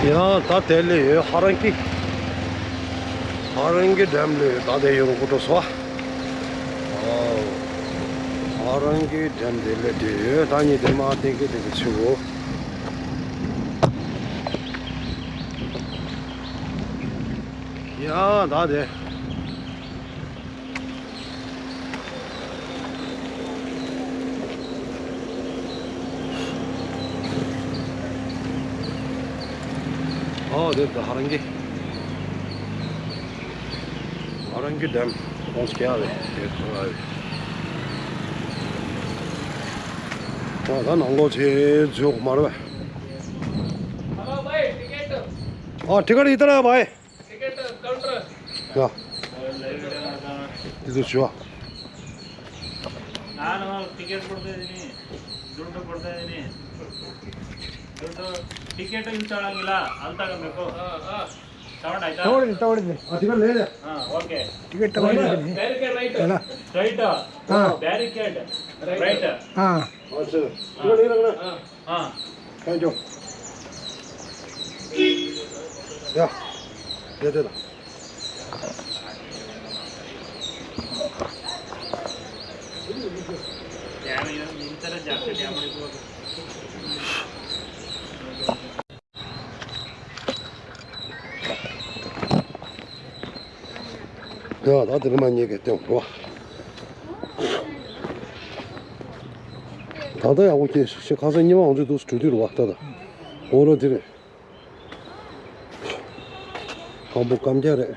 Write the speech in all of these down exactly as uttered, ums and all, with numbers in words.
ཡང་ད་དེ་ལས་ཡོད་ཧ་རང་གི། ཧ་རང་གི་འགྲམ་ལས་ད་དེ་ཡོང་གོ་འགྲོ་སོ། ཨོ། ཧ་རང་གི་འགྲམ་དེ་ལས་དེ་ཡོད། ད་ནི་དེ་མ་དེ་གི་དེ་གི་ཆུ་བོ། ཡང་ད་དེ། ཨོ་དེ་ད་ཧ་རང་གི། ཧ་རང་གི་འགྲམ་ཁོང་སྐྱ་རེད་དེ་ཁོ་ར་རེད། ཨོ་ད་ནང་ལོགས་ཆེ་འཇོག་མ་རེད་པས། ཨ་ཊི་ཀེ་ཊི་ཡི་ཏར་ཨ་བྷའི། ticket counter. ཡ། འདི་ཚོ་ཞུ་བ། ನಾನು ಟಿಕೆಟ್ ಕೊಡ್ತಾ ಇದ್ದೀನಿ, ದುಡ್ಡು ಕೊಡ್ತಾ ಇದ್ದೀನಿ, ದುಡ್ಡು ಟಿಕೆಟ್ ಹಿಂಸೊಳಂಗಿಲ್ಲ, ಅಲ್ಲಿ ತಗೊಬೇಕು. ಸೌಂಡ್ ಆಯ್ತಾ? ತಗೊಳ್ಳಿ, ತಗೊಳ್ಳಿ. ಆ, ಟಿಕೆಟ್ ಲೇದೆ. ಹಾ, ಓಕೆ. ಟಿಕೆಟ್ ತಗೊಂಡಿದ್ದೀನಿ. Barricade right. ಅಲ್ಲ? ಸ್ಟ್ರೈಟ್. ಹಾ. Barricade right. ಹಾ. अच्छा, टिकट ले रखना। हाँ। हाँ। Thank you. या, दे दे ना। ཡ་ད་དེ་རིང་མ་ཉེས་ཀྱི་སྟེང་རོ། ད་ལྟ་ཡག་པོ་སྐྱེས་ཤི་ཁ་སང་ཉི་མ་ང་ཚོའི་དུས་སུ་གྲོས་དུས་རུ་བ་ད་ད། འོ་རོ་དེ་རེད། སྐམ་པོ་སྐམ་རྒྱག་རེད།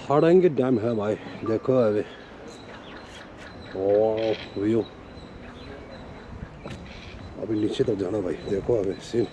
हड़ंग डैम है भाई, देखो अभी। ओ व्यू। अभी नीचे तक जाना भाई, देखो अभी सीन।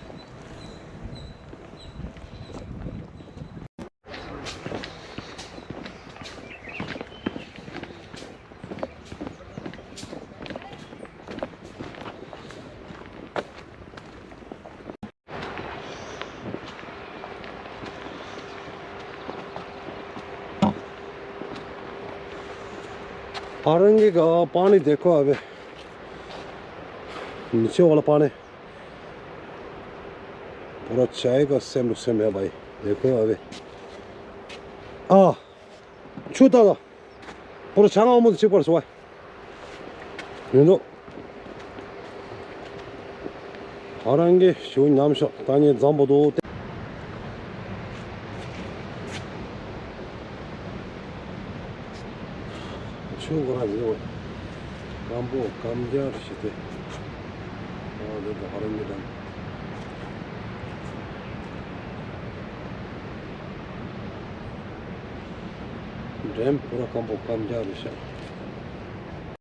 हड़ंग का पानी देखो अभी, नीचे वाला पानी पूरा चाय का सेम टू सेम है भाई, देखो अभी। आ, छूता था। པོར་ཆང་ཨ་མོ་དེ་གཅིག་པར་སོ་བ། ཡིན་འདུག་ཧ་རང་གི་ཞུ་ཉམས་ཤོག་ད་ངས་འཛམ་པོ་དོ། ཆུ་གོ་ར་ཡོད། སྐམ་པོ་སྐམ་རྒྱག་ཞིག་སྟེ། ཨོ་དེ་ད་ཧ་རང་གི་དང་། འགྲེམ་པོ་ར་སྐམ་པོ་སྐམ་རྒྱག་རེད་ཤག